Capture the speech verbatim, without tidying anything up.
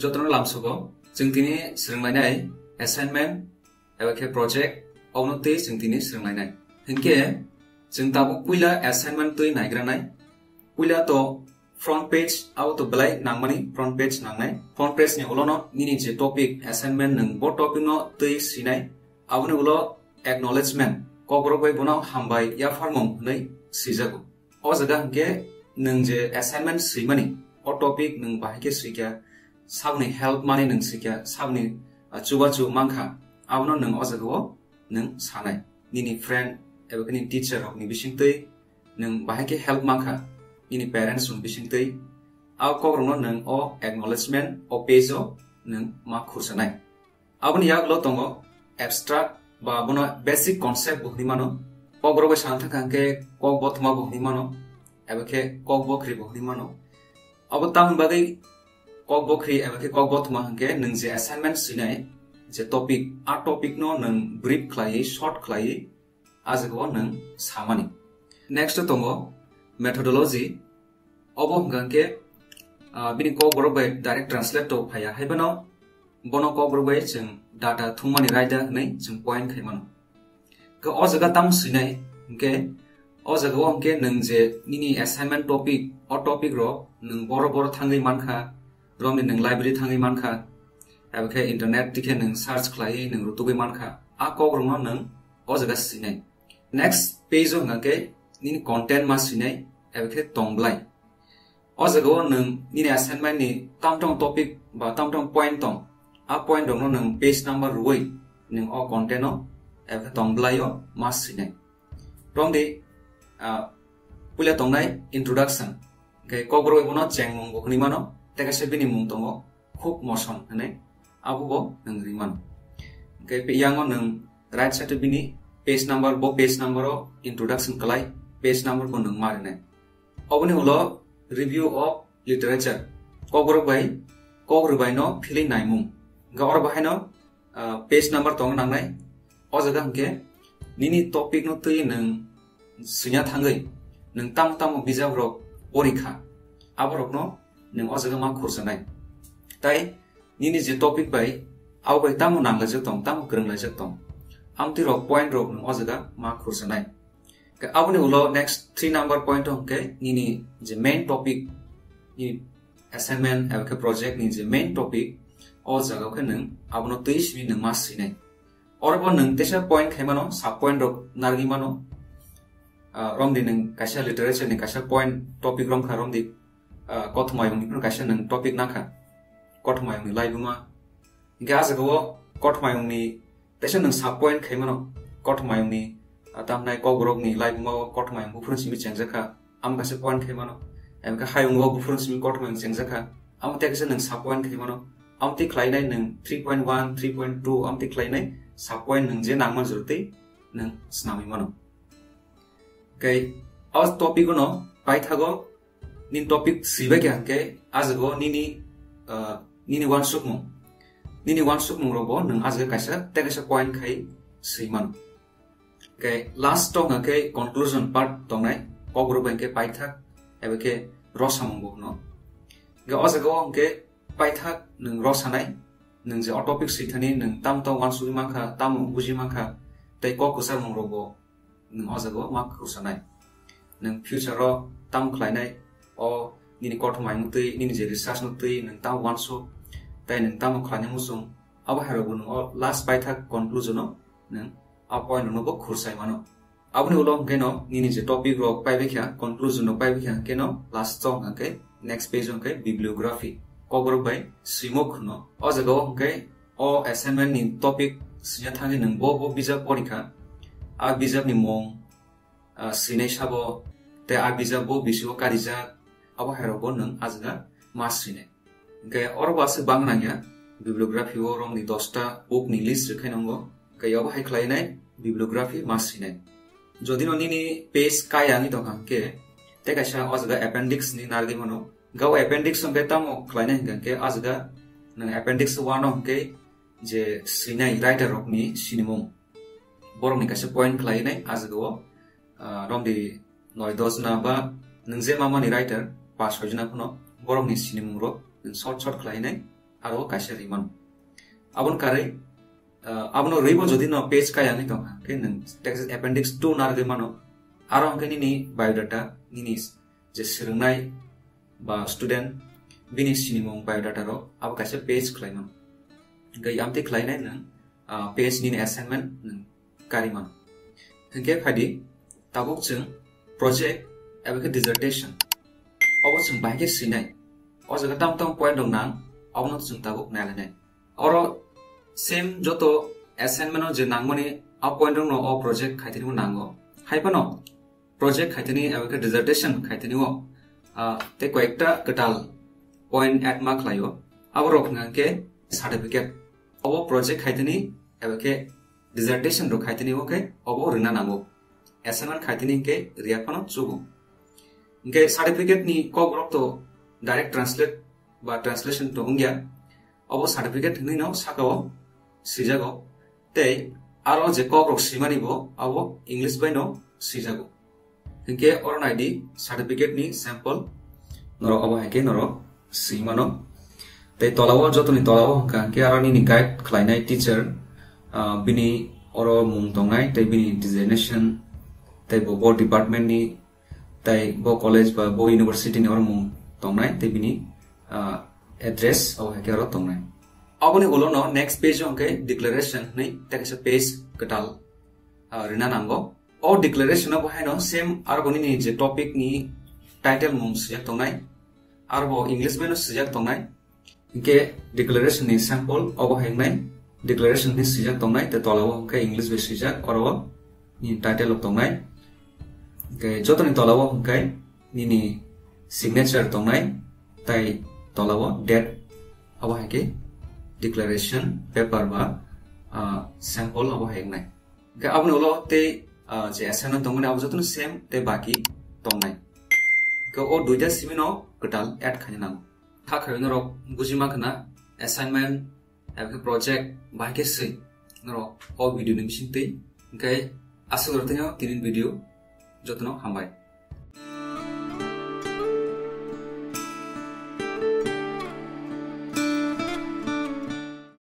Jotono lamsogo, chwng tini swrwnglainai assignment eba khe project, obono twi chwng tini swrwnglainai. Hinkhe chwng tabuk puila assignment twi naigranai. Puila to front page, abo to belai nangmani front page nangnai. Front page ni ulono nini je topic assignment nwng bo topic no twi sinai, aboni ulo acknowledgement, kokborok bai bono hambai yapharmung hwnwi swijago. O jaga hwnkhe nwng je assignment swimani, o topic nwng bahai khe swikha, saboni help mani nwng swikha, saboni, ah, chubachu mankha, abono nwng o jagao nwng sanai. Nini friend eba khe nini teacher rokni bisingtwi nwng bahai khe help mankha, nini parents rokni bisingtwi. A kokrokno nwng o acknowledgement o page o nwng ma khursanai. Aboni yagulo tongo abstract ba bono basic concept bo hwnwi mano. Kokborok bai sana thangkha hwnkhe kok bothoma bo hwnwi mano, eba khe kok bokhri bo hwnwi mano. Abo tamoni bagwi kok bokhri eba khe kok bothoma hwnkhe nwng je assignment swinai je topic, a topic no nwng brief khlaiwi, short khlaiwi, a jagao nwng samani. Next o tongo methodology. Obo hwnkha hwnkhe, ah, bini kokborok bai direct translate to phaiya, haibano bono kokborok bai chwng data thumani raida hwnwi chwng point khai mano. Khe o jaga tamo swinai hwnkhe, o jagao hwnkhe nwng je nini assignment topic, o topic rok nwng boro boro thangwi mankha, romni nwng library thangwi mankha, abo khe internet tikhe nwng search khlaiwi nwng rutugwi mankha, a kokrokno nwng o jaga swinai. Next page o hwnkha khe nini content ma swinai, abo khe tongblai. O jagao nwng nini assignment ni tam tam topic ba tam tam point tong, a point rokno nwng page number rwui nwng o content o abo khe tongblai o ma swinai. Romdi, ah, puila tongnai introduction. Hwnkhe kokborok bai bono chengmung bo hwnwi mano, tei kaisa bini mung tongo Khuk Moson hwnwi, abo bo nwng ri mano. Hwnkhe yango nwng right side o bini page number, bo page number o introduction kwlai, page number bo nwng ma rinai. Oboni ulo review of literature, kokborok bai kok rwbaino philwi naimung. Hwnkhe oro bahaino ah, page number tongna nangnai. O jaga hwnkhe nini topic no twi nwng swina thangwi nwng tamo tamo bijap rok porikha, aborokno nwng o jaga ma khursanai. Tai nini je topic bai, abo bai tamo nanglaijak tong, tamo kwrwnglaijak tong, amtwi rok point rok nwng o jaga ma khursanai. Khe aboni ulo next three number point o hwnkhe nini je main topic, nini assignment eba khe project ni je main topic, o jaga o khe nwng abono twi simi nwng ma swinai. Oro bo nwng teisa point khai mano, sub point rok narwgwi mano. Ah, romdi nwng kaisa literature ni kaisa point topic romkha, romdi, ah, kothoma yong ni phano kaisa nwng topic nakha, kothoma yong ni laibuma. Hingke ah jaga o kothoma yong ni teisa nwng sub point khai mano, kothoma yong ni, ah, tamnai kokborok ni laibuma o kothoma yong buphuru simi chengjak kha, amo kaisa point khai mano. Hingke hayung o buphuru simi kothoma yong chengjak kha, amo tei kaisa nwng sub point khai mano. Amo tei khlai nai nwng three point one, three point two, amo tei khlai nai sub point nwng je nangma jora tei nwng swnamwi mano. Hingke o topic o no paithago nini topic swibai kha hingke ah jaga o nini, ah, nini uansukmung, nini uansukmung rok bo nwng ah jaga kaisa tei kaisa point khai swi mano. Hingke last o hingke conclusion part tongnai, kokborok bai hingke paithak eba khe rosamung bo hwno. Hingke o jaga o hingke paithak nwng rosanai, nwng je o topic swithani nwng tamo tamo uansugwi mankha, tamo buji mankha, tei kok kwcharmung rok bo nwng o jaga o ma khursanai. Nwng future o tamo khlainai, o nini kothoma yong twi, nini je research no twi nwng tamo uansuk, tei nwng tamo khlainai muchung, abo hai rok bo nwng o last paithak conclusion o nwng a point rok no bo khursai mano. Aboni ulo hwnkhe no nini je topic rok paibai kha, conclusion rok paibai kha hwnkhe no last o hwnkhe next page o hwnkhe bibliography, kokborok bai swimuk hwno. O jaga o hwnkhe o assignment ni topic swina thangwi nwng bo bo bijap porikha, a bijap ni mung, ah, swinai sabo, tei a bijap bo bisingo karijak, abo hai rok bo nwng ah jaga ma swinai. Hingke oro bo aswk bang nangya, bibliography o romni dosta book ni list rwkhe nongo, hingke yobo hai khlainai bibliography ma swinai. Jodi no nini page kaya wngwi tongkha hingke, tei kaisa o jaga appendix ni narwgwi mano. Hingke o appendix hingke tamo khlainai hingka hingke, o jaga nwng appendix one o hingke je swinai writer rokni sinimung, borokni kaisa point khlainai o jaga o, ah, romdi noi dos jona ba nwng je mamani writer, pas soi jona phano borokni sinimung rok nwng short short khlainai aro kaisa rimano. Aboni karwi, ah, abono rwibo jodi no page kaya wngwi tongkha, khe nwng text appendix two narwgwi mano. Aro hwnkhe nini biodata, nini je swrwngnai ba student, bini sinimung biodata rok abo kaisa page khlaimano. Hwnkhe amtwi khlainai nwng, ah, page nini assignment nwng karimano. Hwnkhe phaidi, tabuk chwng project eba khe dissertation obo chwng bahai khe swinai. O jaga tamo tamo point rok nang, abono chwng tabuk nailainai. Oro same joto assignment o je nangmani a point rok no o project khaitini bo nango. Hai phano project khaitini eba khe dissertation khaitini o, ah, tei koyekta kwtal point add ma khlaio. Abo rok hwnkha khe certificate. Obo project khaitini eba khe dissertation rok khaitini o khe obo rwna nango. Assignment khaitini hwnkhe riya phano chugo. Hwnkhe certificate ni kok rok to direct translate ba translation to wngya. Obo certificate hinwi no saka o swijago. Tei aro je kok rok swimani bo abo English bai no swijago. Hwnkhe oro naidi certificate ni sample norok obo hai khe norok swimano. Tei tola o, jotoni tola o hwnkha hwnkhe aro nini guide khlainai teacher, ah, bini oro mung tongnai tei bini designation tei bo, bo department ni tei bo college ba bo university ni oro mung tongnai tei bini, ah, address abo hai khe oro tongnai. Aboni ulo no next page o hwnkhe declaration hinwi tei kaisa page kwtal, ah, rwna nango. O declaration o bo haino same aro bo nini je topic ni title mung swijak tongnai, aro bo English bai no swijak tongnai. Hwnkhe declaration ni sample obo hai wngnai, declaration ni swijak tongnai, tei tola o hwnkhe English bai swijak, oro o nini title rok tongnai. Hwnkhe jotoni tola o hwnkhe nini signature tongnai, tei tola o date obo hai khe declaration paper ba, ah, sample obo hai wngnai. Hwnkhe aboni ulo tei, ah, je assignment tongmani abo jotono same tei baki tongnai. Hwnkhe o duita simi no kwtal add khaina nango. Kha khawi norok buji ma khna assignment eba khe project bahai khe swi norok o video ni bisingtwi. Hwnkhe aswk rok tei no tini video jotono hambai.